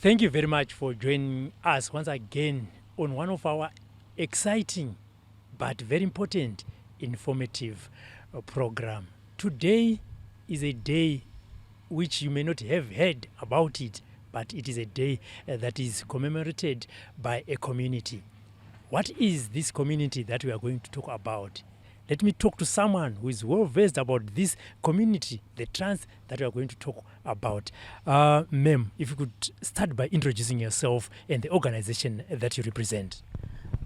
Thank you very much for joining us once again on one of our exciting but very important informative program. Today is a day which you may not have heard about it, but it is a day that is commemorated by a community. What is this community that we are going to talk about? Let me talk to someone who is well versed about this community, the trans that we are going to talk about. Ma'am, if you could start by introducing yourself and the organization that you represent.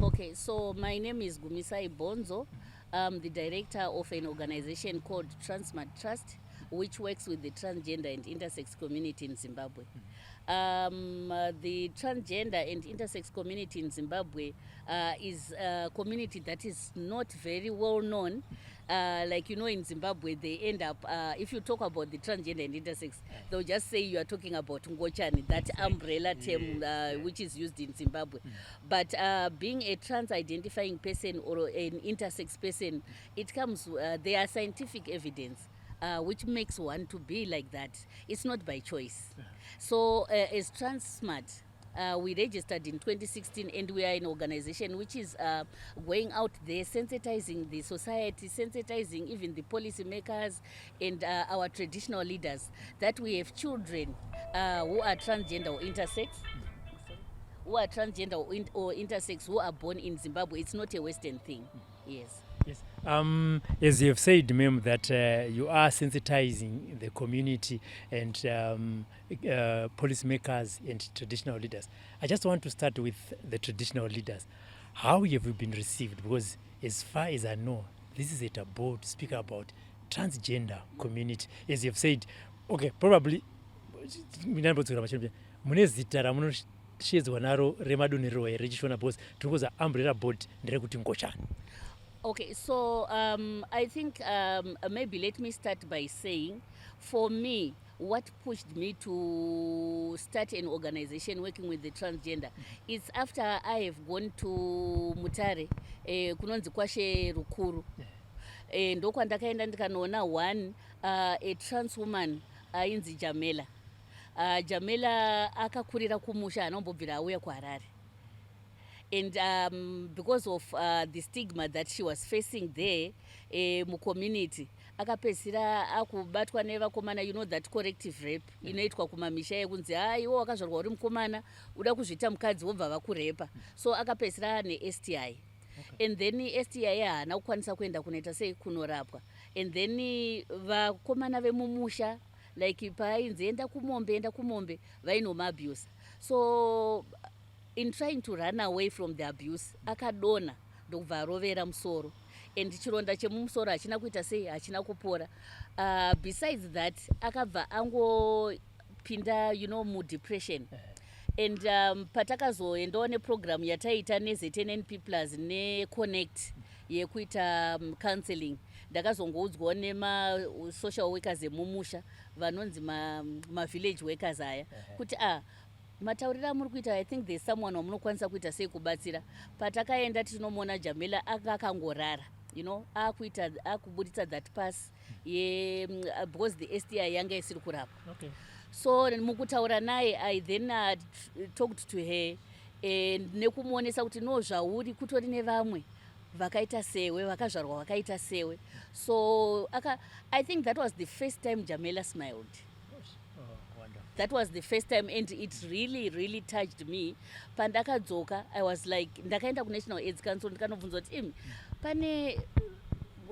Okay, so my name is Gumisai Bonzo. I'm the director of an organization called Transmart Trust, which works with the transgender and intersex community in Zimbabwe. The transgender and intersex community in Zimbabwe is a community that is not very well known. Like, in Zimbabwe, they end up, if you talk about the transgender and intersex, they'll just say you are talking about Ngochani, that umbrella term which is used in Zimbabwe. But being a trans identifying person or an intersex person, it comes, there are scientific evidence which makes one to be like that. It's not by choice. So as Transsmart, we registered in 2016, and we are an organization which is going out there sensitizing the society, sensitizing even the policymakers and our traditional leaders that we have children who are transgender or intersex, who are transgender or intersex, who are born in Zimbabwe. It's not a Western thing. Yes. Yes. As you have said, ma'am, that you are sensitizing the community and policymakers and traditional leaders. I just want to start with the traditional leaders. How have you been received? Because as far as I know, this is a taboo to speak about transgender community. As you have said, okay, probably mune zita ramunoshedzwa naro remadunhiro here rechiShona, because tiri kuza umbrella board nderekuti ngochani. Okay, so I think maybe let me start by saying, for me, what pushed me to start an organization working with the transgender, it's after I have gone to Mutare, kunonzi kwaShe Rukuru. Ndokwandakaenda ndikanoona one a trans woman ainzi Jamela. Jamela akakurira kumusha, anombobvira auya kuHarare, and because of the stigma that she was facing there mucommunity, akapedzisira akubatwa nevakomana, that corrective rape inoitwa kumamisha yekunzi, "Ha, iwe wakazvarwa uri mukomana, uda kuzviita mukadzi," wobva vakurepa. So akapedzisira neSTI. And then STI haana kukwanisa kuenda kunoita sei, kunorapwa. And then vakomana vemumusha, like paainzi, "Enda kumombe, enda kumombe," vainomuabusa. So in trying to run away from the abuse, akadonha ndokubva arovera musoro, and chironda chemumusoro hachina kuita sei, hachina kupora. Besides that, akabva angopinda mudepression. And patakazoendawo neprogramu yataiita neZNNP Plus neConnect yekuita counseling, ndakazongoudzwawo nemasocial workers emumusha vanonzi mavillage workers aya kuti, "Ah, matauriro amuri kuita, I think there's someone wamunokwanisa kuita sei, kubatsira." Patakaenda tinomuona Jamela, anga akangorara, akuita akuburitsa that pus ye because the STI yanga isiri kurapwa. So mukutaura naye, I then talked to her and nekumuonesa kuti, "No, zvauri kutori nevamwe vakaita sewe, vakazvarwa vakaita sewe." So I think that was the first time Jamela smiled. Oh, wonderful. That was the first time, and it really, really touched me. Pandakadzoka, I was like, ndakaenda kuNational AIDS Council, ndikanobvunza kuti, "Imi, pane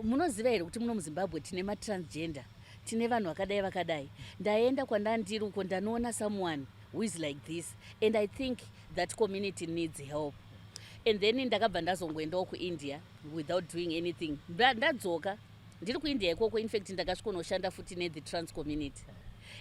munoziva here kuti muno muZimbabwe tine matransgender, tine vanhu vakadai vakadai? Ndaenda kwandandiri uko, ndanoona someone who is like this, and I think that community needs help." And then ndakabva ndazongoendawo kuIndia without doing anything. Ndadzoka ndiri kuIndia ikoko, in fact ndakasvikonoshanda futi nethe trans community.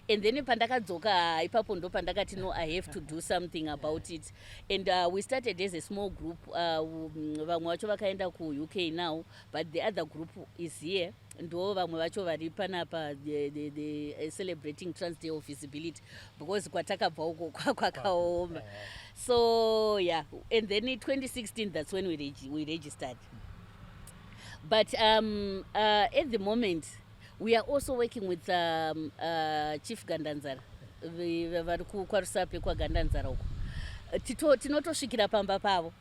And then pandakadzoka ipapo, ndo pandakati, "No, I have to do something about it." And we started as a small group. Vamwe vacho vakaenda kuUK now, but the other group is here. Ndo vamwe vacho vari panapa, the celebrating Trans Day of Visibility, because kwatakabva uko kwakaoma. So yeah, and then in 2016, that's when we registered. But at the moment we are also working with Chief Gandanzara. Vari kwaRusape, kwaGandanzara uko. Tinotosvikira pamba pavo,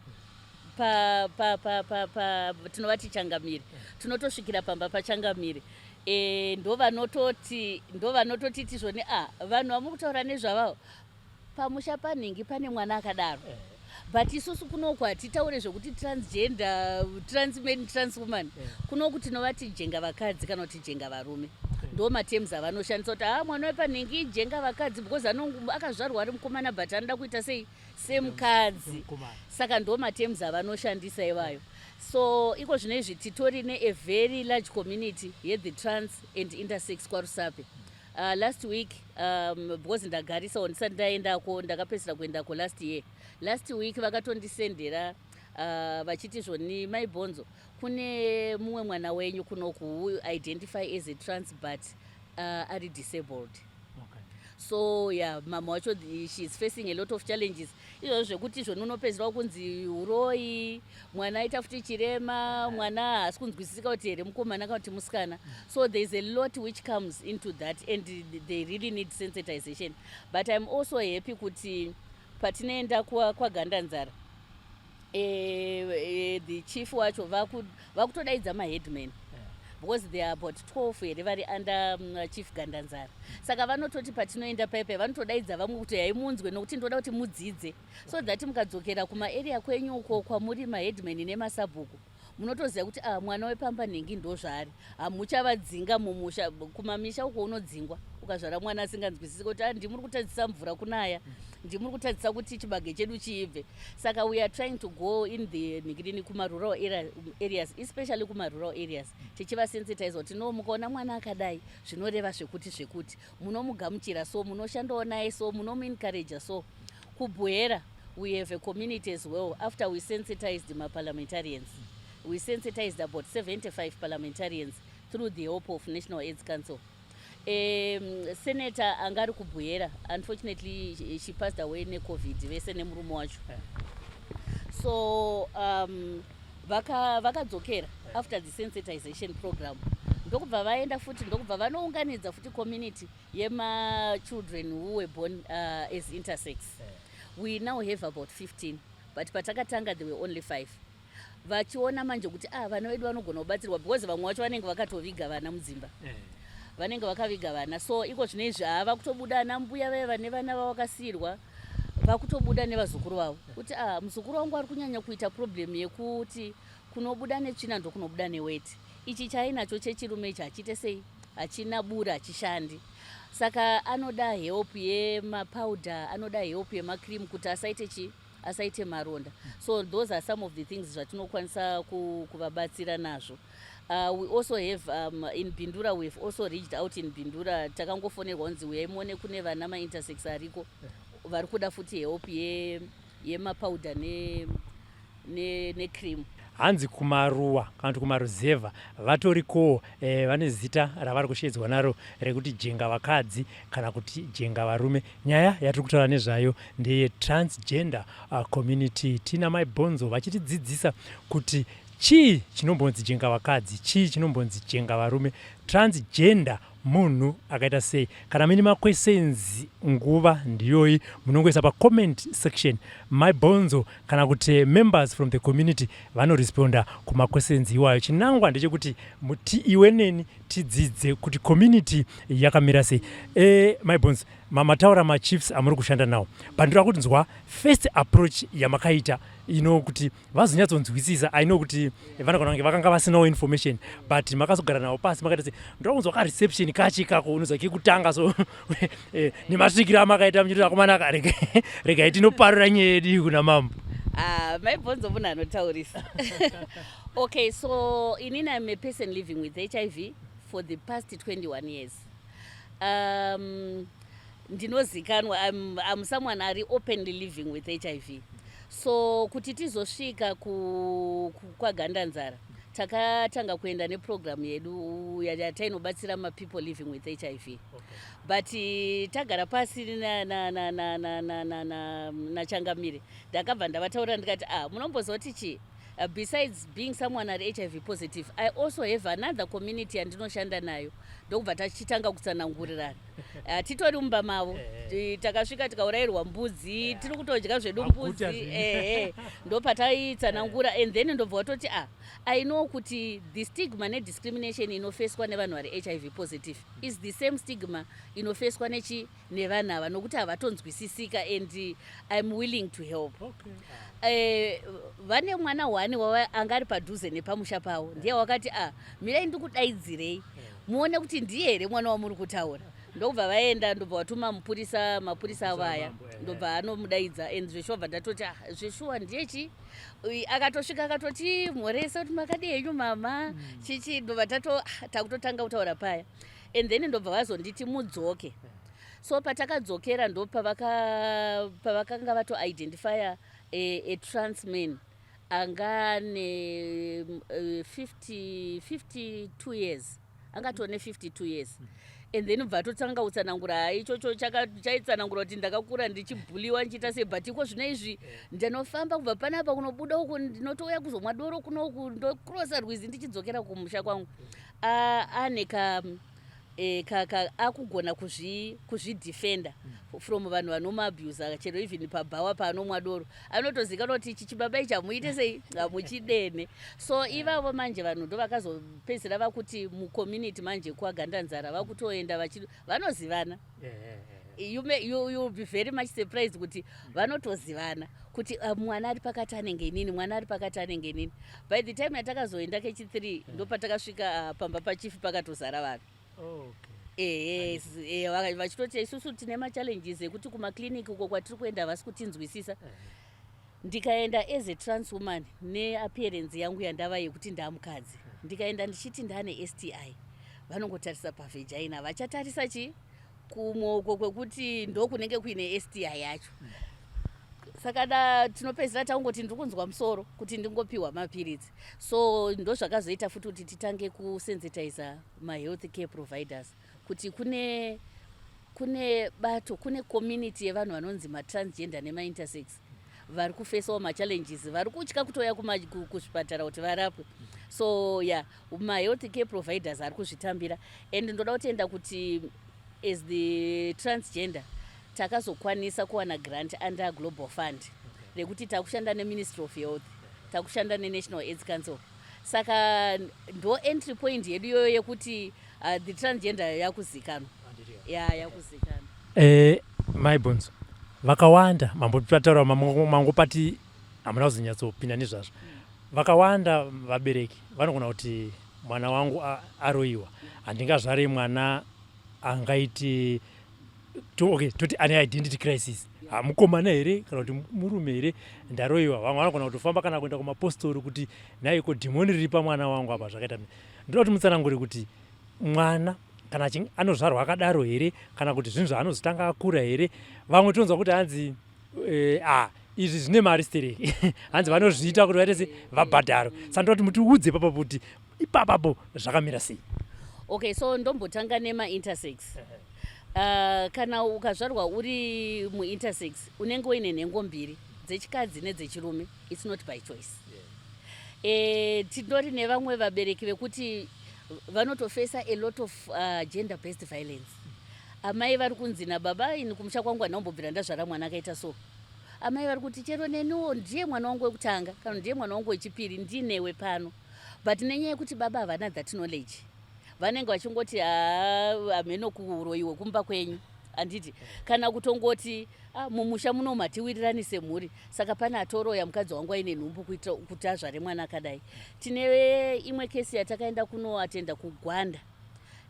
tinovati Changamire. Tinotosvikira pamba paChangamire. Ndo vanototiti zvoni, a vanhu vamuri kutaura nezvavavo, pamusha panhingi pane mwana akadaro. But isusu kunoku hatitaure zvekuti transgender, transman, transwoman. Kunoku tinovati jenga vakadzi kana kuti jenga varume. Ndo materms avanoshandisa kuti, ha, mwana wepanhingi ijenga vakadzi, because akazvarwa ari mukomana, but anoda kuita sei? Semukadzi. Semukomana. Saka ndo materms avanoshandisa ivayo. So iko zvino izvi titori nea very large community yethe trans and intersex kwaRusape. Last week, because ndagarisawo ndisati ndaendako, ndakapedzisira kuendako last year. Last week vakatondisendera vachiti zvoni, "Mai Bhonzo, kune mumwe mwana wenyu kunoku who identify as a trans, but ari disabled." So yeah, mama wacho, she is facing a lot of challenges. Izvozvo zvekuti izvoni unopedzisira kunzi uroi, mwana aita futi chirema, mwana haasi kunzwisisika kuti here mukomana kana kuti musikana. So there is a lot which comes into that, and they really need sensitization. But I'm also happy kuti patinoenda kwaGandanzara, the chief wacho vakutodaidza maheadman, because there are about 12 here vari under Chief Gandanzara. Saka vanototi patinoenda paipai, vanotodaidza vamwe kuti haimunzwe, nokuti ndoda kuti mudzidze, so that mukadzokera kumaarea kwenyu uko kwamuri maheadman nemasabhuku, munotoziva kuti, ah, mwana wepamba nhingi ndo zvaari. Hamuchavadzinga mumusha. Kumamisha uko unodzingwa ukazvara mwana asinganzwisisi kuti, ah, ndimuri kutadzisa mvura kunaya, ndimuri kutadzisa kuti chibage chedu chiibve. Saka we are trying to go in the nhingirini, kumarural areas, especially kumarural areas, tichivasensitize kuti, no, mukaona mwana akadai, zvinoreva zvekuti munomugamuchira, so munoshandawo naye, so munomuencouragea. So kuBuhera we have a community as well. After we sensitized maparliamentarians, we sensitized about 75 parliamentarians through the help of National AIDS Council. Senator anga ari kuBuhera, unfortunately she passed away neCovid, vese nemurume wacho. So vakadzokera after the sensitization program, ndokubva vaenda futi, ndokubva vanounganidza futi community yemachildren who were born as intersex. We now have about 15, but patakatanga there were only five. Vachiona manje kuti, ah, vana vedu vanogona kubatsirwa, because vamwe vacho vanenge vakatoviga vana mudzimba. Vanenge vakaviga vana. So iko zvino izvi hava kutobuda ana mbuya vaya vane vana vavakasiyirwa, vakutobuda nevazukuru vavo kuti, ah, muzukuru wangu ari kunyanya kuita problem yekuti kunobuda netsvina ndokunobuda neweti. Ichi chainacho chechirume ichi hachiite sei? Hachina bura, hachishandi. Saka anoda help yemapowder, anoda help yemacream kuti asaite chi asaite maronda. So those are some of the things zvatinokwanisa kuvabatsira nazvo. We also have in Bindura, we've also reached out in Bindura. Takangofonerwa kunzi uyai muone kune vana maintersex ariko vari kuda futi help yemapowder necream. Hanzi kumaruwa kana kuti kumaruzevha vatorikowo, vane zita ravari kushedzwa naro rekuti jenga vakadzi kana kuti jenga varume. Nyaya yatiri kutaura nezvayo ndeye transgender community. Tina Mai Bhonzo vachitidzidzisa kuti chii chinombonzi jenga vakadzi, chii chinombonzi jenga varume, transgender munhu akaita sei. Kana muine maquestions, nguva ndiyoyi, munongoisa pacomment section. Mai Bhonzo kana kuti members from the community vanoresponda kumaquestions iwayo. Chinangwa ndechekuti muti iwe neni tidzidze kuti community yakamira sei. Mai Bhonzo, mamataura machiefs amuri kushanda nawo, but ndoda kunzwa first approach yamakaita ino kuti vazonyatsonzwisisa. I know kuti vanogona kunge vakanga vasinawo information, but makazogara navo pasi makaita sei? Ndoda kunzwa kareception kacho ikako, unozwa kekutanga, so nemasvikiro amakaita muchiti, "Akomana, regai tinoparura nyaya yedu kuna mambo." Ah, Mai Bhonzo munhu anotaurisa. Okay, so inini I'm a person living with HIV for the past 21 years. Ndinozikanwa, I'm someone ari openly living with HIV. So kuti tizosvika kwaGandanzara, takatanga kuenda neprogramu yedu yatainobatsira mapeople living with HIV. But tagara pasi nachangamire, ndakabva ndavataurira ndikati, ah, munomboziva kuti chii? Besides being someone ari HIV positive, I also have another community yandinoshanda nayo. Ndokubva tachitanga kutsanangurirana. Titori mumba mavo. Takasvika tikaurayirwa mbudzi, tiri kutodya zvedu Maguta mbudzi. zvenyu. Ehe, ndopataitsanangura and then ndobva watoti, ah, I know kuti the stigma nediscrimination inofeswa nevanhu vari HIV positive is the same stigma inofeswa nechi nevanhu ava, nokuti havatonzwisisika, and I'm willing to help. Vane mwana one wava anga ari padhuze nepamusha pavo, ndiye wakati, "A, mirai ndikudaidzirei muone kuti ndiye here mwana wamuri kutaura." Ndokubva vaenda, ndobva watuma mupurisa, mapurisa avo aya. Mambo, ehe. Ndobva anomudaidza and zveshuwa bva ndatoti, "Ah, zveshuwa ndiyechi." Akatosvika akatoti mhoresa kuti, "Makadi henyu mama?" Chichi ndobva tato, ah, takutotanga kutaura paya and then ndobva vazonditi mudzoke. So patakadzokera ndo pavakanga vatoidentifya a trans man anga ane 50 52 years, angatone 52 years, and then bva totanga kutsanangura. Hai, ichocho chaitsanangura kuti ndakakura ndichibhuliwa, ndichiita sei, but iko zvino izvi ndinofamba kubva panapa kunobuda uku, ndinotouya kuzomwa doro kunoku, ndokrosa rwizi ndichidzokera kumusha kwangu. Ane ka akugona kuzvidefenda from vanhu vanomuabusa, chero even pabhawa paanomwa doro anotozikanwa kuti ichi chibaba ichi hamuite sei, hamuchidene. So ivavo manje vanhu ndo vakazopedzisira vakuti mucommunity manje kwaGandanzara vakutoenda vanozivana. You will be very much surprised kuti vanotozivana kuti mwana ari pakati anenge inini, mwana ari pakati anenge inini. By the time yatakazoenda kechi3, ndo patakasvika pamba pachief pakatozara vanhu. Ehe, vachitoti isusu tine machallenges ekuti kumakliniki uko kwatiri kuenda havasi kutinzwisisa. Ndikaenda as a trans woman neappearance yangu yandava yekuti ndamukadzi, ndikaenda ndichiti ndane STI, vanongotarisa pavagina, vachatarisa chi kumwe uko kwekuti ndokunenge kuine STI yacho. Saka da tinopedzisira taungoti ndiri kunzwa musoro, kuti ndingopiwa mapiritsi. So ndo zvakazoita futi kuti titange kusensitiza mahealth care providers kuti kune bato, kune community yevanhu vanonzi matransgender nemaintersex vari kufesawo machallenges, vari kutya kutouya kuzvipatara kuti varapwe. So yeah, mahealth care providers ari kuzvitambira and ndoda kutenda kuti as the transgender takazokwanisa kuwana grant under Global Fund rekuti takushanda neMinistry of Health, takushanda neNational AIDS Council. Saka ndo entry point yedu iyoyo yekuti the transgender yakuzikanwa, ya yakuzikanwa. Mai Bonzo, vakawanda mambotataura mangopati hamuna kuzonyatsopinda nezvazvo. Vakawanda vabereki vanogona kuti mwana wangu aroyiwa, handingazvare mwana angaiti okay, toti ane identity crisis, hamukomana here kana kuti murume here, ndaroyiwa. Vamwe vanogona kutofamba kana kuenda kumapostori kuti naiko dhimoni riri pamwana wangu apa. Zvakaita, ndoda kuti mutsanangure kuti mwana kana anozvarwa akadaro here kana kuti zvinhu zvaanozotanga akura here. Vamwe tonzwa kuti hanzi ah, izvi zvine mari stereki, hanzi vanozviita kuti vaite se vabhadharo. Saka ndoda kuti mutiudze ipapo kuti ipapapo zvakamira sei. Okay, so ndombotanga nemaintersex. Kana ukazvarwa uri muintersex, unenge uine nhengo mbiri, dzechikadzi nedzechirume. It's not by choice. Tindori nevamwe vabereki vekuti vanotofesa a lot of gender based violence. Amai vari kunzi nababa, "Ini kumusha kwangu handambobvira ndazvara mwana akaita so." Amai vari kuti, "Chero neniwo ndiye mwana wangu wekutanga kana ndiye mwana wangu wechipiri, ndinewe pano." But nenyaya yekuti baba havana that knowledge, vanenge vachingoti, "Hameno kuroyiwe kumba kwenyu," handiti? Kana kutongoti, "Ah, mumusha muno matiwirirani semhuri, saka pane atoroya mukadzi wangu aine nhumbu kuitira kuti azvare mwana akadai." Tine imwe kesi yatakaenda kunoatenda kuGwanda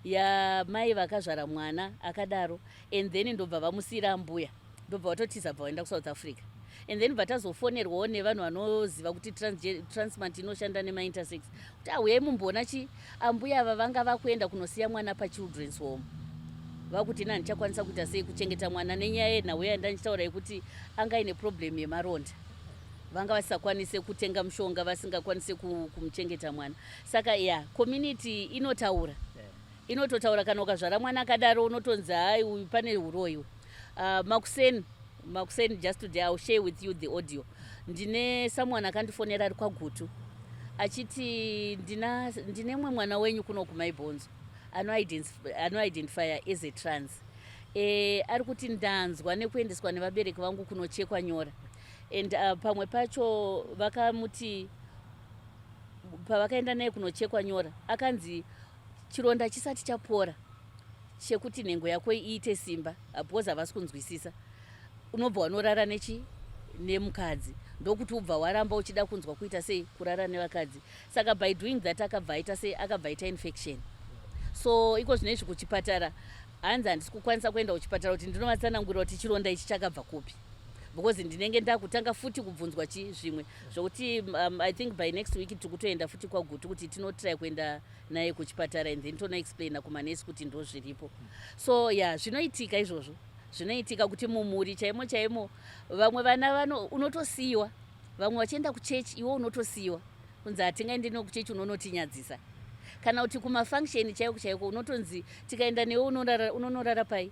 yamai vakazvara mwana akadaro and then ndobva vamusiyira mbuya, ndobva vatotiza, bva vaenda kuSouth Africa. And then bva tazofonerwawo nevanhu vanoziva kuti Transmart inoshanda nemaintersex kuti, "Auyai mumboona chi ambuya ava." Vanga vakuenda kunosiya mwana pachildren's home, vakuti, "Ina handichakwanisa kuita sei kuchengeta mwana," nenyaya yenhau yanda ndichitaura yekuti anga aine problem yemaronda, vanga vasisakwanise kutenga mushonga, vasingakwanise kumuchengeta mwana. Saka ya community inotaura, inototaura. Kana ukazvara mwana akadaro unotonzi, "Hai, uyu pane uroyi." Makuseni Makuseni, just today, I'll share with you the audio. Ndine someone akandifonera ari kwaGutu achiti, "Ndine mumwe mwana wenyu kuno kuMaibhonzo anoidentifya as a trans. Ari kuti ndanzwa nekuendeswa nevabereki vangu kunochekwa nyora." And pamwe pacho vakamuti pavakaenda naye kunochekwa nyora, akanzi chironda chisati chapora chekuti nhengo yako iite simba, because havasi kunzwisisa, unobva wanorara nechi nemukadzi, ndokuti ubva waramba uchida kunzwa kuita sei, kurara nevakadzi. Saka by doing that akabva aita sei, akabva aita infection. So iko zvino izvi kuchipatara hanzi handisi kukwanisa kuenda kuchipatara kuti ndinovatsanangurira kuti chironda ichi chakabva kupi, because ndinenge ndakutanga futi kubvunzwa chi zvimwe zvokuti I think by next week tiri kutoenda futi kwaGutu kuti tinotry kuenda naye kuchipatara and then tonoexplaina kumanesi kuti ndo zviripo. So ya, yeah, zvinoitika izvozvo, zvinoitika kuti mumhuri chaimo chaimo vamwe vana vano unotosiyiwa, vamwe vachienda kuchechi, iwe unotosiyiwa kunzi hatingaendi nekuchechi, unonotinyadzisa, kana kuti kumafunction chaiko chaiko unotonzi tikaenda newe unonorara pai,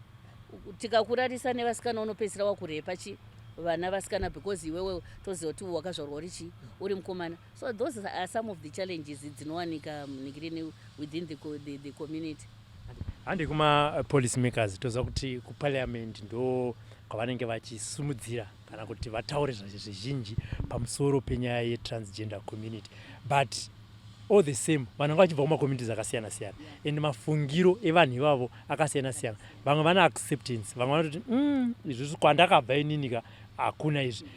tikakurarisa nevasikana unopedzisira wakurepa chi vana vasikana, because iwewe toziva kuti wakazvarwa uri chi uri mukomana. So those are some of the challenges dzinowanika ngirini within the community. Handi kuma-policy makers, toziva kuti kuparliament ndo kwavanenge vachisumudzira kana kuti vataure zvizhinji pamusoro penyaya yetransgender community, but all the same vanhu vanga vachibva kumacommunities akasiyana siyana and mafungiro evanhu ivavo akasiyana siyana. Vamwe vane acceptance, vamwe vanototi, izvozvi kwandakabva ininika hakuna izvi."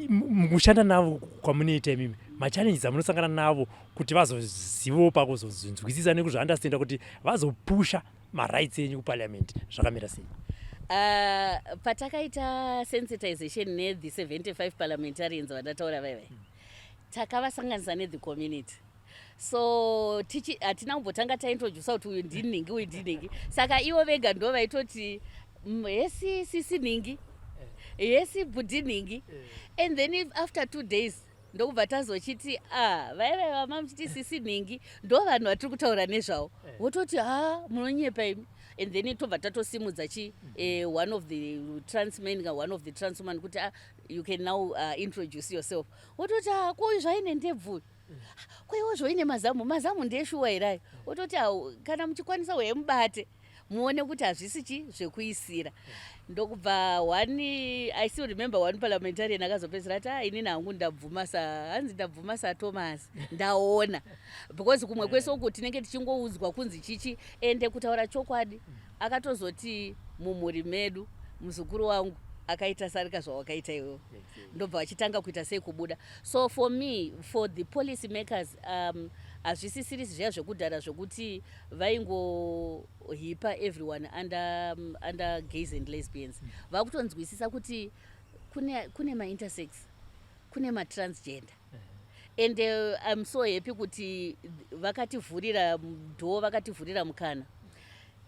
Mukushanda navo kwamunoita imimi, machallenges amunosangana navo kuti vazozivawo pakuzozvinzwisisa nekuzviunderstanda kuti vazopusha marights enyu kuparliament zvakamira sei? Patakaita sensitization nethe 75 parliamentarians vandataura vaivai, takavasanganisa nethe community. So tichi hatina kumbotanga taintrodusa kuti uyu ndinhingi, uyu ndinhingi. Saka ivo vega ndo vaitoti, Hesi sisi nhingi, hesi bhudhi nhingi." And then if after 2 days ndokubva tazochiti, "A, vaivai vama muchiti sisi nhingi ndo vanhu vatiri kutaura nezvavo." Vototi, "Ha, munonyepa imi." And then tobva tatosimudza chi one of the trans men, one of the trans woman, kuti, "Ah, you can now introduce yourself." Wototi, "Ah, ko zvaine ndebvu, koiwo zvoine mazamu, mazamu ndeshuwa here?" Wototi, "Au, kana muchikwanisa wemubate muone kuti hazvisi chi zvekuisira." Ndokubva one, I still remember one parliamentarian akazopedzisira ati, "A, inini hangu ndabvuma sa hanzi ndabvuma saThomas, ndaona," because kumwe kwese uku tinenge tichingoudzwa kunzi chichi. Ende kutaura chokwadi, akatozoti, "Mumhuri medu muzukuru wangu akaita sarika zvawakaita iwewo." Ndobva vachitanga kuita sei, kubuda. So for me, for the policy makers, hazvisisiri zviya zvekudhara zvokuti vaingohipa everyone under gays and lesbians. Vakutonzwisisa kuti kune maintersex, kune matransgender. And I'm so happy kuti vakativhurira door, vakativhurira mukana.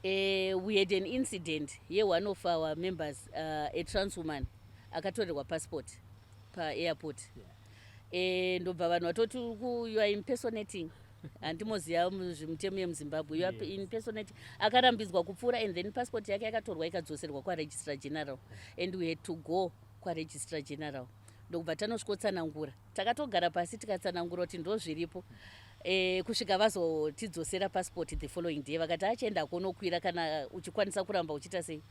We had an incident yeone of our members, a trans woman, akatorerwa passport paairport. Ndobva vanhu vatoti, "You are impersonating." Handimoziva zvimutemo yemuZimbabwe, "You are impersonating." Akarambidzwa kupfuura and then passport yake yakatorwa ikadzoserwa kwaregistrar general, and we had to go kwaregistrar general, ndokubva tanosvikotsanangura. Takatogara pasi tikatsanangura kuti ndo zviripo, kusvika vazotidzosera passport the following day. Vakati, "Achienda kunokwira kana uchikwanisa kuramba uchiita sei,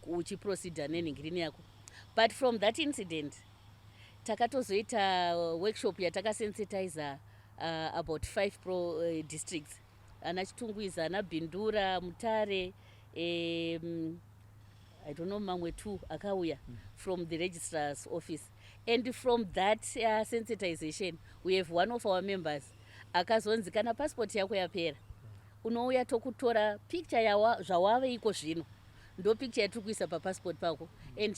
uchiproceeda nenhingirini yako." But from that incident takatozoita workshop yatakasensitiza about five districts, ana Chitungwiza, ana Bindura, Mutare, I don't know, mamwe two akauya from the registrar's office. And from that sensitization we have one of our members akazonzi, "Kana passport yako yapera, unouya tokutora picture yawa zvawave iko zvino, ndo picture yatiri kuisa papassport pako." And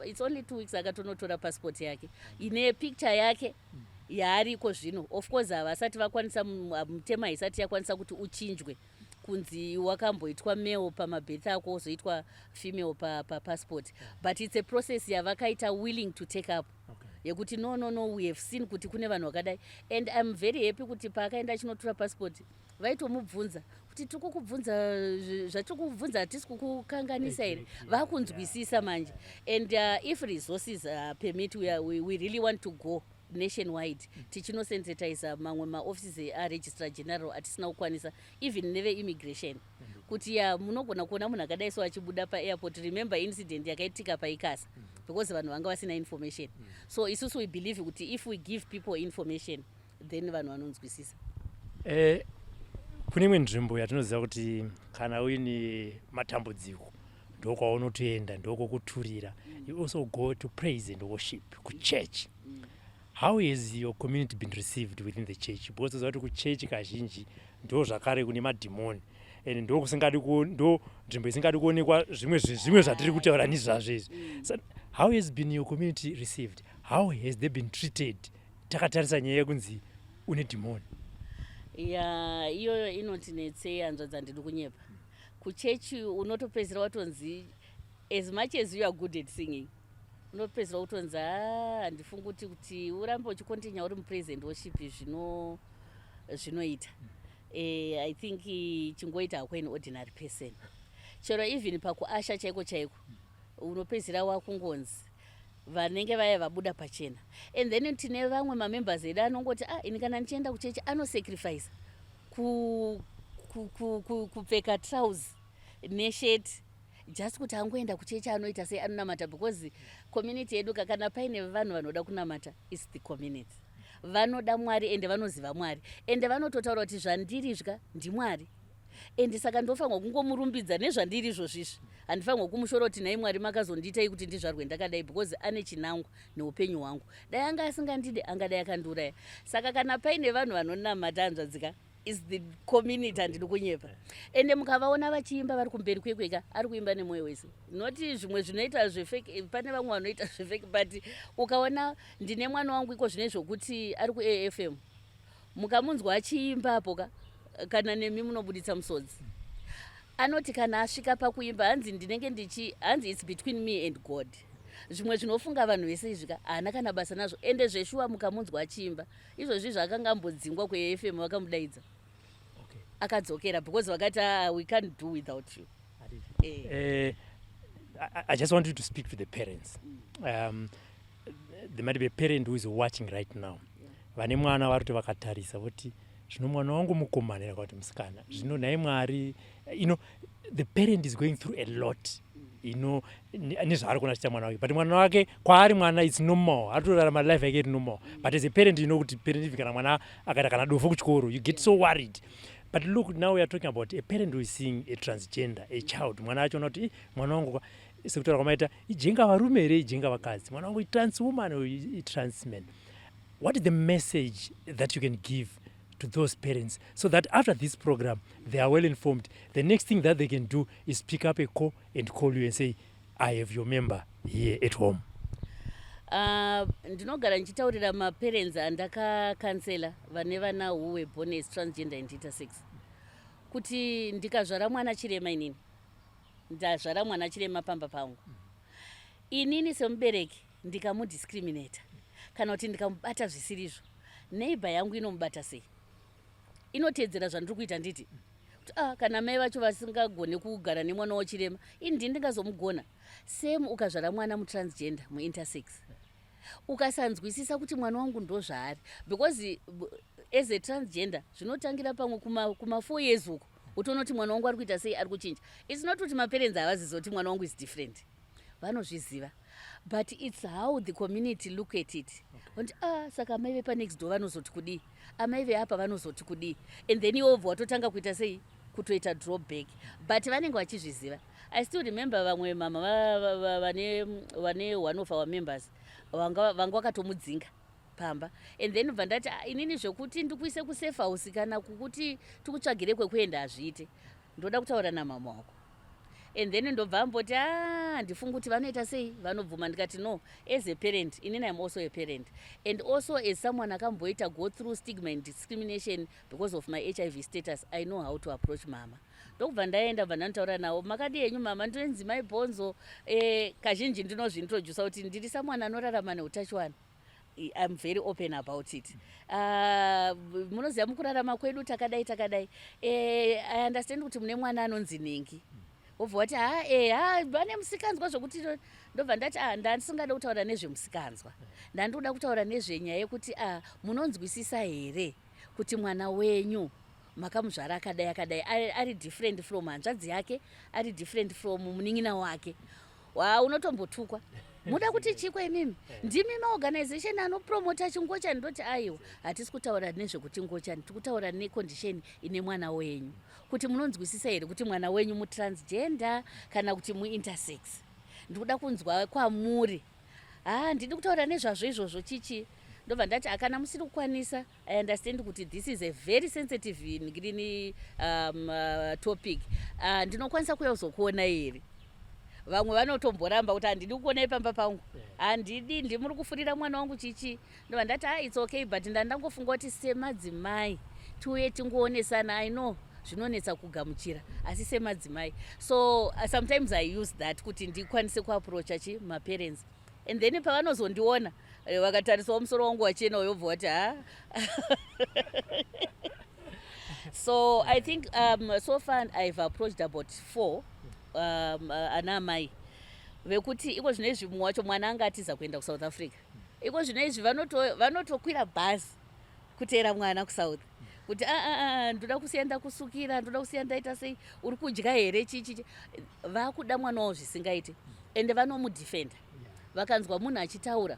it's only 2 weeks akatonotora passport yake ine picture yake yaariko zvino. Of course havasati vakwanisa, mutemo haisati yakwanisa kuti uchinjwe kunzi wakamboitwa male pamabirth ako wozoitwa female papassport, but it's a process yavakaita willing to take up yekuti no, we have seen kuti kune vanhu vakadai. And I'm very happy kuti paakaenda achinotora passport vaitomubvunza kuti Kuti tiri kukubvunza zvatiri kukubvunza, hatisi kukukanganisa here? Vakunzwisisa manje. And if resources permit, we really want to go nationwide tichinosensitiza mamwe maoffices aRegistrar General atisina kukwanisa, even neveImmigration, kuti ya, munogona kuona munhu akadai so achibuda paairport. Remember incident yakaitika paICASA, because vanhu vanga vasina information. So isusu we believe kuti if we give people information, then vanhu vanonzwisisa. Kune imwe nzvimbo yatinoziva kuti kana uine matambudziko ndokwaunotoenda, ndokokuturira. You also go to praise and worship kuchurch. How has your community been received within the church? Because toziva kuti kuchechi kazhinji ndo zvakare kune madhimoni and ndo ndo nzvimbo isingadi kuonekwa zvimwe zvatiri kutaura nezvazvo izvi. So how has been your community received? How has they been treated, takatarisa nyaya yekunzi une dhimoni? Ya, iyoyo inotinetsei, hanzvadzi, handidi kunyepa. Kuchechi unotopedzisira watonzi, as much as you are good at singing, unopedzisira kutonzi, "Ha, handifungi kuti urambe uchicontinue uri mupraise and worship zvinoita." I think chingoita hako an ordinary person. Chero even pakuusher chaiko chaiko, unopedzisira wakungonzi vanenge vaya vabuda pachena. And then tine vamwe mamembers edu anongoti, "Ah, ini kana ndichienda kuchechi," anosacrifice kupfeka trousers neshirt just kuti angoenda kuchechi, anoita sei, anonamata, because community yedu kana paine vanhu vanoda kunamata, is the community. Vanoda Mwari ende vanoziva Mwari, ende vanototaura kuti zvandiri zva ndiMwari, ende saka ndofanirwa kungomurumbidza nezvandiri izvozvizvi. Handifanirwa kumushora kuti, "Nhai Mwari, makazondiitai kuti ndizvarwe ndakadai?" because ane chinangwa neupenyu hwangu. Dai anga asingandide, angadai akandiuraya. Saka kana paine vanhu vanonamata, hanzvadzika, is the community, handidi kunyepa. Ende mukavaona vachiimba vari kumberi kwekweka, ari kuimba nemwoyo wese, noti zvimwe zvinoita zvefake. Pane vamwe vanoita zvefake, but ukaona, ndine mwana wangu iko zvine zvokuti ari kuAFM, mukamunzwa achiimbapo ka, kana nemi munobuditsa musodzi. Anoti kana asvika pakuimba, hanzi, "Ndinenge ndichi," hanzi, "it's between me and God. Zvimwe zvinofunga vanhu vese izvika haana kana basa nazvo." Ende zveshuwa, mukamunzwa achiimba izvozvi, zvakanga ambodzingwa kuAFM, vakamudaidza, akadzokera because vakati, "Ah, we can't do without you." I just want you to speak to the parents. There might be a parent who is watching right now, vane mwana vari kuti vakatarisa voti, "Zvino mwana wangu mukomana kana kuti musikana, zvino nhai Mwari." The parent is going through a lot nezvaari kuona achiita mwana wake, but mwana wake, kwaari mwana it's normal, ari kutorarama life yake iri normal. But as a parent, you know kuti parent, even kana mwana akaita kana dofo kuchikoro, you get so worried. But look, now we are talking about a parent who is seeing a transgender, a child. Mwana achiona kuti, "Eh, mwana wangu," sekutaura kwamaita, igender varume here, igender vakadzi, mwana wangu itrans woman or itrans man. What is the message that you can give to those parents so that after this program they are well informed? The next thing that they can do is pick up a call and call you and say, "I have your member here at home"? Ndinogara ndichitaurira maparents andakacounsela vane vana who were born as transgender and intersex kuti ndikazvara mwana chirema, inini ndazvara mwana chirema pamba pangu, inini semubereki ndikamudiscriminata kana kuti ndikamubata zvisirizvo, neighbor yangu inomubata sei? Inoteedzera zvandiri kuita. Nditi kuti, ah, kana mai vacho vasingagoni kugara nemwana wachirema, ini ndini ndingazomugona? Same, ukazvara mwana mutransgender, muintersex, ukasanzwisisa kuti mwana wangu ndo zvaari, because as a transgender zvinotangira pamwe kuma 4 years uko, utoona kuti mwana wangu ari kuita sei, ari kuchinja. It's not kuti maparents havazizi kuti mwana wangu is different, vanozviziva, but it's how the community look at it. Vanoti, "Ah, saka amai vepanext door vanozoti kudii? Amai veapa vanozoti kudii?" And then iwe wobva watotanga kuita sei, kutoita drawback, but vanenge vachizviziva. I still remember vamwe mama vane one of our members vanga vakatomudzinga pamba, and then bva ndati, "Ah, inini zvekuti ndikuise kusafe house kana kukuti tikutsvagire kwekuenda hazviite. Ndoda kutaura namama wako." And then ndobva amboti, "A, handifungi kuti vanoita sei, vanobvuma." Ndikati, "No, as a parent, inini I'm also a parent, and also as someone akamboita go through stigma and discrimination because of my HIV status, I know how to approach mama." Ndokubva ndaenda, bva ndanotaura navo, "Makadi henyu mama? Ndinonzi Mai Bhonzo." Kazhinji ndinozviintrodusa kuti ndiri someone anorarama neutachiwana. I'm very open about it. Munoziva mukurarama kwedu takadai takadai. I understand kuti mune mwana anonzi ningi, wobva wati, "Ha, ha, vane musikanzwa," zvokuti ndobva ndati, "A, ndandisingada kutaura nezvemusikanzwa, ndandoda kutaura nezvenyaya yekuti, a, munonzwisisa here kuti mwana wenyu makamuzvara akadai akadai, ari different from hanzvadzi yake, ari different from munin'ina wake?" Wa unotombotukwa, "Muda kuti chikwe imimi? Ndimi maorganization anopromota chingochani." Ndoti, "Aiwa, hatisi kutaura nezvekuti ngochani, tiri kutaura necondition ine mwana wenyu, kuti munonzwisisa here kuti mwana wenyu mutransgender kana kuti muintersex? Ndikuda kunzwa kwamuri." "Ha, ndidi kutaura nezvazvo izvozvo, chichi." Ndobva ndati, "Akana musiri kukwanisa, I understand kuti this is a very sensitive green topic. Ndinokwanisa kuuya kuzokuona here?" Vamwe vanotomboramba kuti, "Handidi kukuonai pamba pangu, handidi, ndimuri kufurira mwana wangu, chichi." Ndobva ndati, "Ha, it's okay, but ndandangofunga kuti semadzimai tiuye tingoonesana. I know zvinonetsa kugamuchira, asi semadzimai." So sometimes I use that kuti ndikwanise kuapproacha chi maparents, and then pavanozondiona, vakatarisawo musoro wangu wachena, uyobva wati, "Ha." So I think so far I've approached about four ana amai vekuti iko zvino izvi mumwe wacho mwana anga atiza kuenda kuSouth Africa. Iko zvino izvi vanotokwira bhazi kuteera mwana kuSouth kuti, "Ah, ah, ah, ndoda kusiya ndakusukira, ndoda kusiya ndaita sei, uri kudya here?" Chichi vakuda mwana wavo zvisingaiti, ende vanomudhifenda. Vakanzwa munhu achitaura,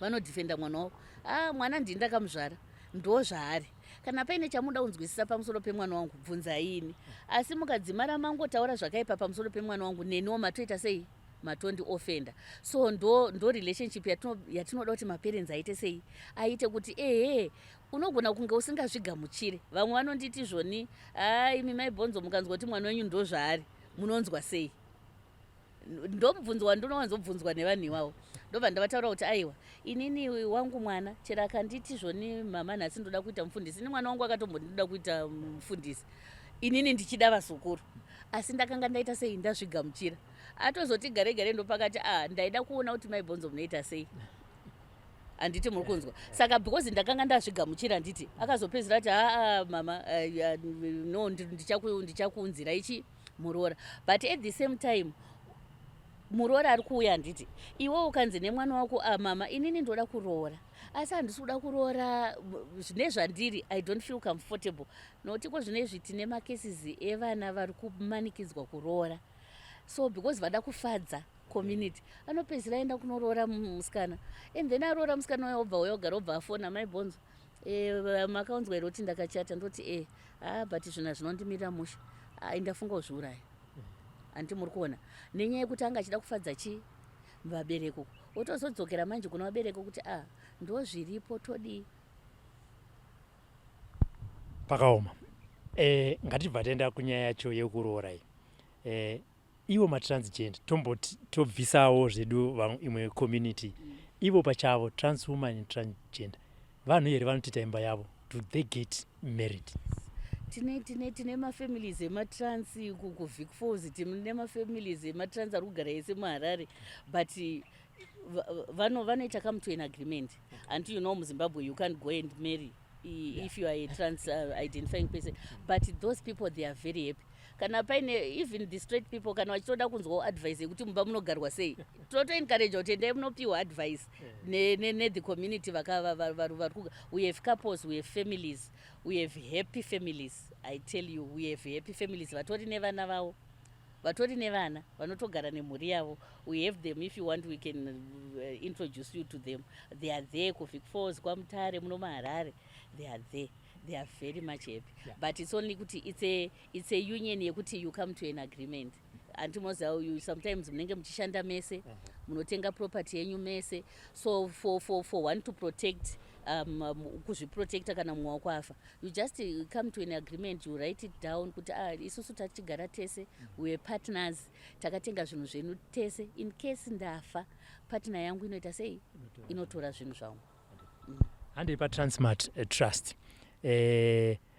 vanodhifenda mwana wavo. "A, mwana ndini ndakamuzvara, ndo zvaari. Kana paine chamuda kunzwisisa pamusoro pemwana wangu, bvunzai ini. Asi mukadzimara mangotaura zvakaipa pamusoro pemwana wangu, neniwo matoita sei? Matondi offenda." So ndo relationship yatinoda kuti maparents aite sei, aite kuti, ehe, unogona kunge usingazvigamuchire. Vamwe vanonditi zvoni, "Ai, imi Mai Bhonzo, mukanzwa kuti mwana wenyu ndo zvaari, munonzwa sei?" Ndomubvunzo wandinowanzobvunzwa nevanhu ivavo. Ndobva ndavataura kuti, "Aiwa, inini wangu mwana chero akanditi zvoni, 'Mama, nhasi ndoda kuita mufundisi,' ini mwana wangu akatombondinoda kuita mufundisi, inini ndichida vazukuru, asi ndakanga ndaita sei? Ndazvigamuchira." Atozoti gare gare ndopakati, "A, ndaida kuona kuti Mai Bhonzo munoita sei, handiti muri kunzwa?" Saka because ndakanga ndazvigamuchira, handiti akazopedzisira ati, "Aa, mama, no, ndichakuunzira ichi muroora." But at the same time muroora ari kuuya, handiti iwe ukanzi nemwana wako, "A, mama, inini ndoda kuroora, asi handisi kuda kuroora zvine zvandiri, I don't feel comfortable," nokuti ko zvinezvi tine macases evana vari kumanikidzwa kuroora. So because vada kufadza community, anopedzisira aenda kunoroora musikana, and then aroora musikana uya, obva uya ogara, obva afona, "Mai Bhonzo, makaunzwa here kuti ndakachata?" Ndoti, "E, ha, but zvinhu hazvinondimirira mushe. Ai, ndafunga kuzviuraya." Handiti muri kuona? Nenyaya yekuti anga achida kufadza chi vabereko, wotozodzokera manje kuna vabereko kuti, "A, ndo zviripo, todii?" Pakaoma. Ngatibva taenda kunyaya yacho yekuroora iyi. Ivo matransgender, tomboti tobvisawo zvedu imwe community, ivo pachavo trans woman and transgender, vanhu here vanotoita imba yavo? Do they get married? Tine mafamilies ematrans kuVic Falls, tine mafamilies ematrans ari kugara ese muHarare, but vanoita come to an agreement. Until muZimbabwe you can't go and marry if you are a trans identifying person, but those people, they are very happy. Kana paine even the straight people, kana vachitoda kunzwawo advice yekuti mumba munogarwa sei, tinotoencourage kuti endai munopiwa advice nethe community vari kuga. We have couples, we have families, we have happy families. I tell you, we have happy families vatori nevana vavo, vatori nevana, vanotogara nemhuri yavo. We have them. If you want, we can introduce you to them. They are there kuVic Falls, kwaMutare, muno muHarare. They are there, they are very much happy. But it's only kuti it's a union yekuti you come to an agreement. Handimoziva, you sometimes munenge muchishanda mese, munotenga property yenyu mese, so for one to protect kuzviprotecta kana mumwe wako afa, you just come to an agreement, you write it down kuti, "Ah, isusu tachigara tese, we are partners, takatenga zvinhu zvenyu tese. In case ndafa, partner yangu inoita sei? Inotora zvinhu zvangu." Handei paTransmart Trust.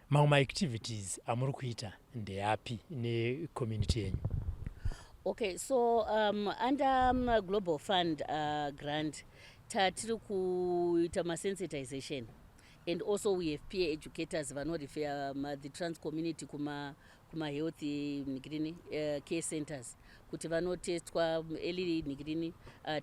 Mamwe maactivities amuri kuita ndeapi necommunity yenyu? Okay, so under Global Fund grant, Tatiri kuita masensitization, and also we have peer educators vanorefer the trans community kuma health ngirini care centers kuti vanotestwa early ngirini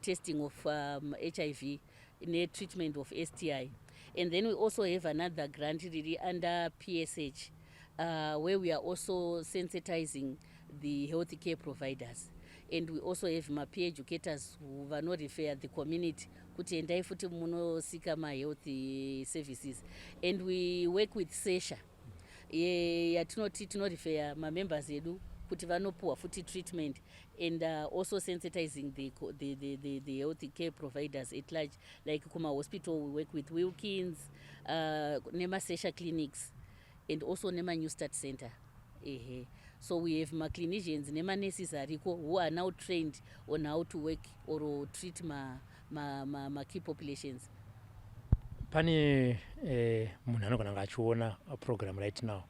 testing of HIV netreatment of STI. And then we also have another grant riri under PSH, where we are also sensitizing the health care providers, and we also have mapeer educators vanorefer the community kuti endai futi munosika mahealth services. And we work with SESHA, yatinoti tinorefer mamembers edu kuti vanopuhwa futi treatment, and also sensitizing the health care providers at large, like kumahospital we work with Wilkins, nemaSESHA clinics and also nema-New Start Center. Ehe, so we have maclinicians nemanurses ariko who are now trained on how to work or treat ma key populations. Pane munhu anogona kunge achiona program right now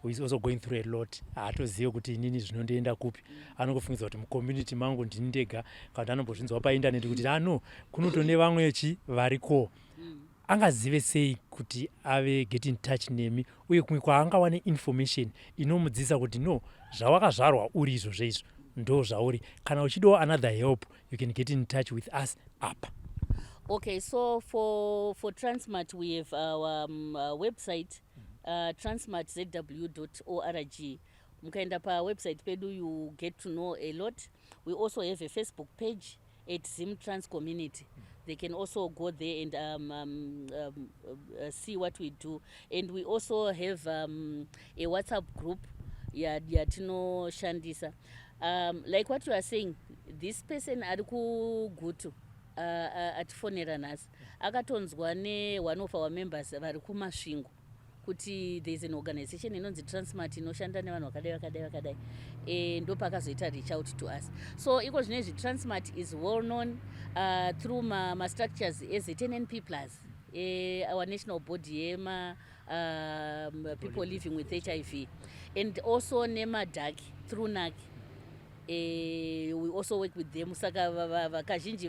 who is also going through a lot. Haatozive kuti inini zvinondoenda kupi. Anongofungidza kuti mucommunity mangu ndini ndega, kana kuti anombozvinzwa paindaneti kuti ano kunotone vamwe chi variko. Angazive sei kuti ave get in touch nemi, uye kumwe kwaangawane information inomudzidzisa kuti no, zvawakazvarwa uri izvozvo, izvo ndo zvauri, kana uchidawo another help, you can get in touch with us apa? Okay, so for Transmart we have our website, transmartzw.org. Mukaenda pawebsite pedu, you get to know a lot. We also have a Facebook page at Zim Trans Community. They can also go there and see what we do. And we also have a WhatsApp group yatinoshandisa. Like what you are saying, this person ari kuGutu atifonera nhasi akatonzwa neone of our members vari kuMasvingo kuti there is an organization inonzi Transmart inoshanda nevanhu vakadai vakadai vakadai. Ndopakazoita reach out to us. So iko zvino izvi Transmart is well known through mastructures eZNNP plus our national body yema people living with HIV, and also nemaDAC through NAC. We also work with them. Saka kazhinji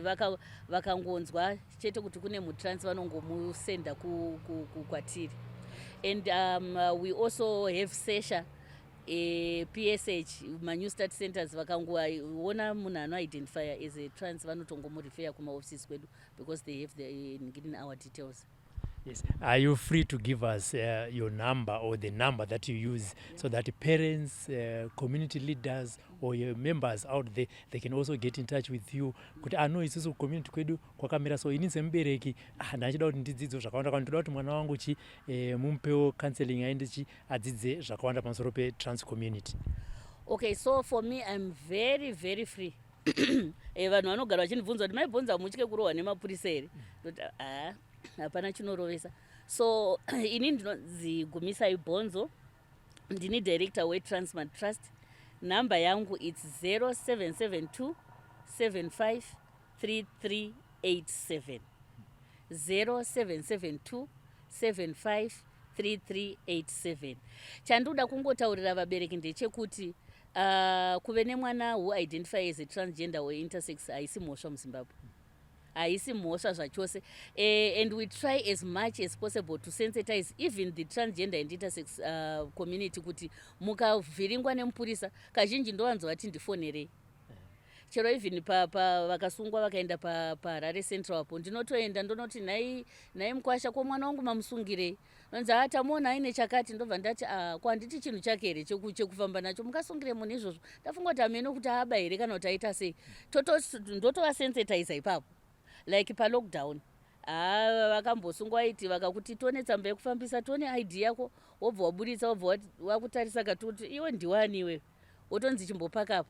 vakangonzwa chete kuti kune mutrans, vanongomusenda kwatiri. And we also have SESHA, PSH, maNew Start centers. Vakangoona munhu anoidentifya as a trans, vanotongomurefera kumaoffices kwedu because they have the in our details. Yes. Are you free to give us your number or the number that you use so that parents, community leaders or your members out there, they can also get in touch with you kuti ano isusu community kwedu kwakamira so, ini semubereki, ah, ndachida kuti ndidzidze zvakawanda, kana ndoda kuti mwana wangu chi mumupewo counseling, aende chi adzidze zvakawanda pamusoro petrans community? Okay, so for me, I'm very, very free. Vanhu vanogara vachindibvunza kuti, "Maibvunza, mutye kurohwa nemapurisa here?" Ndoti, "Ha, hapana chinorovesa." So ini ndinonzi Gumisai Bhonzo, ndini director weTransmart Trust. Nhamba yangu, it's 0772 75 3387, 0772 75 3387. Chandoda kungotaurira vabereki ndechekuti kuve nemwana who identify as a transgender or intersex haisi mhosva muZimbabwe, haisi mhosva zvachose. And we try as much as possible to sensitize even the transgender and intersex community kuti mukavhiringwa nemupurisa, kazhinji ndovanzovati, "Ndifonerei." Chero even vakasungwa vakaenda paHarare Central apo, ndinotoenda ndonoti, "Nhai, nhai mukwasha, ko mwana wangu mamusungirei?" Nonzi, "Ha, tamuona aine chakati." Ndobva ndati, "A, ko handiti chinhu chake here chekufamba nacho? Mukasungire munhu izvozvo?" Ndafunga kuti hamene kuti aba here kana kuti aita sei. Ndotovasensitiza ipapo. Like palockdown, ha, vakambosungwa iti vakakuti, "Tone tsamba yekufambisa, tone ID yako." Wobva waburitsa, wobva wakutarisa kati kuti, "Iwe ndiwani iwe?" Wotonzi, "Chimbopakapo."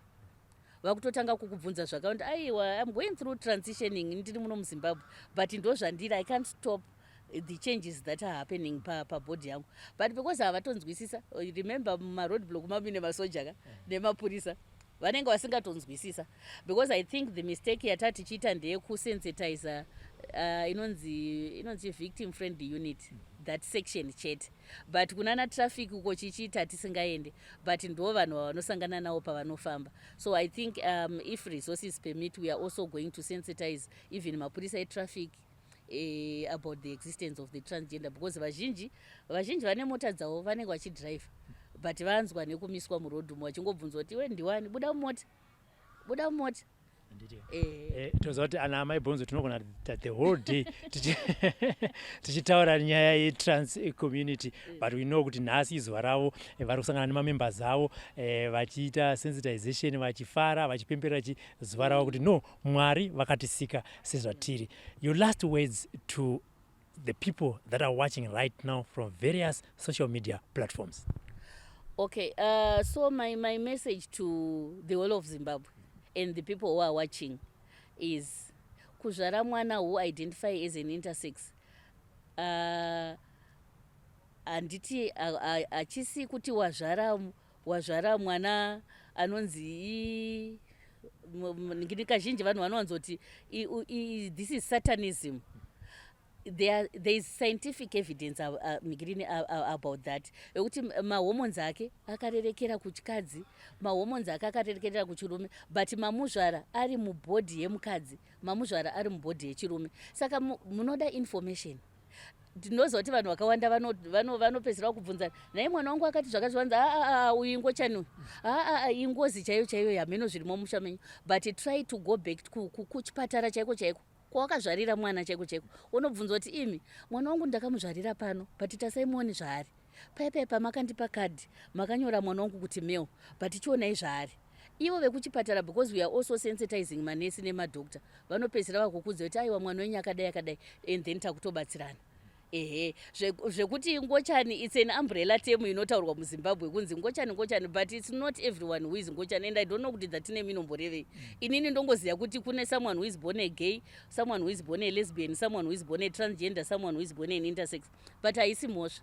Vakutotanga kukubvunza zvakawanda. "Aiwa, I'm going through transitioning, ndiri muno muZimbabwe, but ndo zvandiri. I can't stop the changes that are happening pabody yangu." But because havatonzwisisa, remember mumaroad block mamine masoja ka nemapurisa, vanenge vasingatonzwisisa, because I think the mistake yatati tichiita ndeyekusensitiza. Inonzi victim friendly unit, that section chete, but kunana traffic uko chichiita tisingaende, but ndo vanhu vavanosangana navo pavanofamba. So I think if resources permit, we are also going to sensitize even mapurisa etraffic about the existence of the transgender, because vazhinji vane mota dzavo, vanenge vachidhiraivha, but vanzwa nekumiswa murodhumo vachingobvunzwa kuti, "Iwe ndiwani? Buda mumota, buda mumota." Toziva kuti ana amai Bhonzo tinogona the whole day tichitaura nyaya yetrans community, but we know kuti nhasi izuva ravo, vari kusangana nemamembers avo, vachiita sensitization, vachifara, vachipemberera zuva ravo kuti no, Mwari vakatisika sezvatiri. Your last words to the people that are watching right now from various social media platforms? Okay, so my message to the whole of Zimbabwe and the people who are watching is kuzvara mwana who identify as an intersex, handiti hachisi kuti wazvara mwana anonzi ngini. Kazhinji vanhu vanowanzoti this is satanism. There is scientific evidence migirini about that, yekuti mahormones ake akarerekera kuchikadzi, mahormones ake akarerekera kuchirume, but mamuzvara ari mubody yemukadzi, mamuzvara ari mubody yechirume. Saka munoda information. Ndinoziva kuti vanhu vakawanda vanopedzisira kubvunzana, "Nai mwana wangu akati zvakati." Vanzi, "Aa, uyu ingochani uyu, aa, ingozi chaiyo chaiyo, yamheno zvirimo musha menyu." But try to go back kuchipatara chaiko chaiko kwawakazvarira mwana chaiko chaiko, unobvunza kuti, "Imi, mwana wangu ndakamuzvarira pano, but tasai muone zvaari. Paipai pamakandipa kadhi makanyora mwana wangu kuti male, but chionai zvaari." Ivo vekuchipatara, because we are also sensitizing manesi nemadhokta, vanopedzisira vakukudza kuti, "Aiwa, mwana wenyu akadai akadai," and then takutobatsirana. Ehe, zvekuti ngochani, it's an umbrella term inotaurwa muZimbabwe kunzi ngochani, ngochani, but it's not everyone who is ngochani, and I don't know kuti that name inomborevei. Inini ndongoziva kuti kune someone who is born a gay, someone who is born a lesbian, someone who is born a transgender, someone who is born an intersex, but haisi mhosva.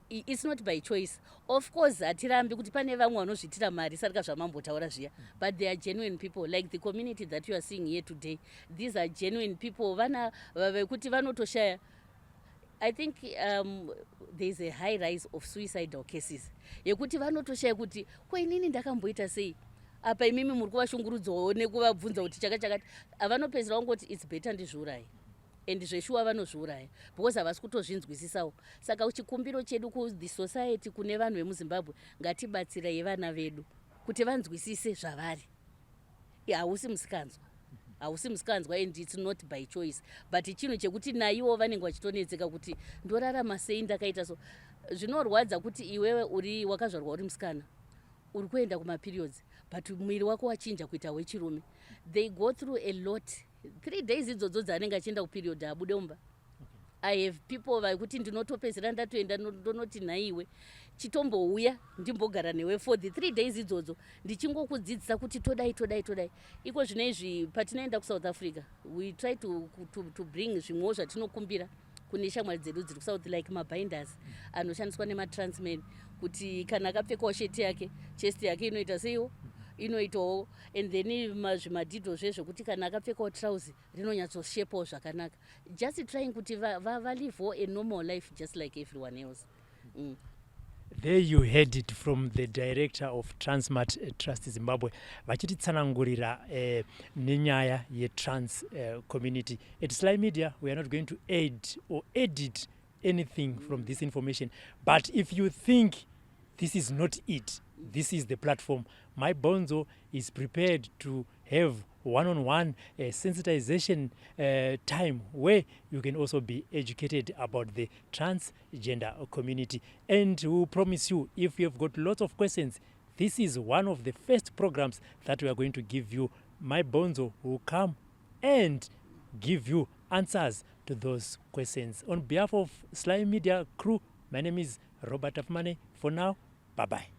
It's not by choice. Of course hatirambi kuti pane vamwe vanozviitira mari sarika zvamambotaura zviya, but they are genuine people like the community that you are seeing here today. These are genuine people, vana vekuti vanotoshaya. I think there is a high rise of suicidal cases yekuti vanotoshaya kuti, "Ko inini ndakamboita sei?" Apa imimi muri kuvashungurudzawo nekuvabvunza kuti chaka chakati. Vanopedzisira vangoti, "It's better ndizviurayi," and zveshuwa vanozviuraya because havasi kutozvinzwisisawo. Saka chikumbiro chedu kuthe society, kune vanhu vemuZimbabwe, ngatibatsirei vana vedu kuti vanzwisise zvavari. Hausi musikanzwa, hausi musikanzwa, and it's not by choice, but chinhu chekuti naivo vanenge vachitonetseka kuti, "Ndorarama sei ndakaita so?" Zvinorwadza kuti iwewe uri wakazvarwa uri musikana, uri kuenda kumaperiods, but muviri wako wachinja kuita wechirume. They go through a lot. 3 days idzodzo dzaanenge achienda kuperiod, abude mumba. I have people vaikuti ndinotopedzera ndatoenda ndonoti, "Nhaiwe, chitombouya ndimbogara newe for the 3 days idzodzo, ndichingokudzidzisa kuti todai, todai, todai." Iko zvino izvi patinoenda kuSouth Africa, we try to bring zvimwewo zvatinokumbira kune shamwari dzedu dziri kuSouth, like mabinders anoshandiswa nematransmen, kuti kana akapfekawo sheti yake, chest yake inoita seiwo inoitawo, and then zvimadhidho zvezvekuti kana akapfekawo trausi rinonyatsoshepawo zvakanaka, just trying kuti valivewo a normal life just like everyone else. There you heard it from the director of Transmart Trust Zimbabwe, vachititsanangurira nenyaya yetrans community. At Sly Media, we are not going to add or edit anything from this information, but if you think this is not it, this is the platform. Mai Bonzo is prepared to have one-on-one sensitization time where you can also be educated about the transgender community. And we will promise you, if you have got lots of questions, this is one of the first programs that we are going to give you. Mai Bonzo will come and give you answers to those questions. On behalf of Sly Media crew, my name is Robert Afmane. For now, bye bye.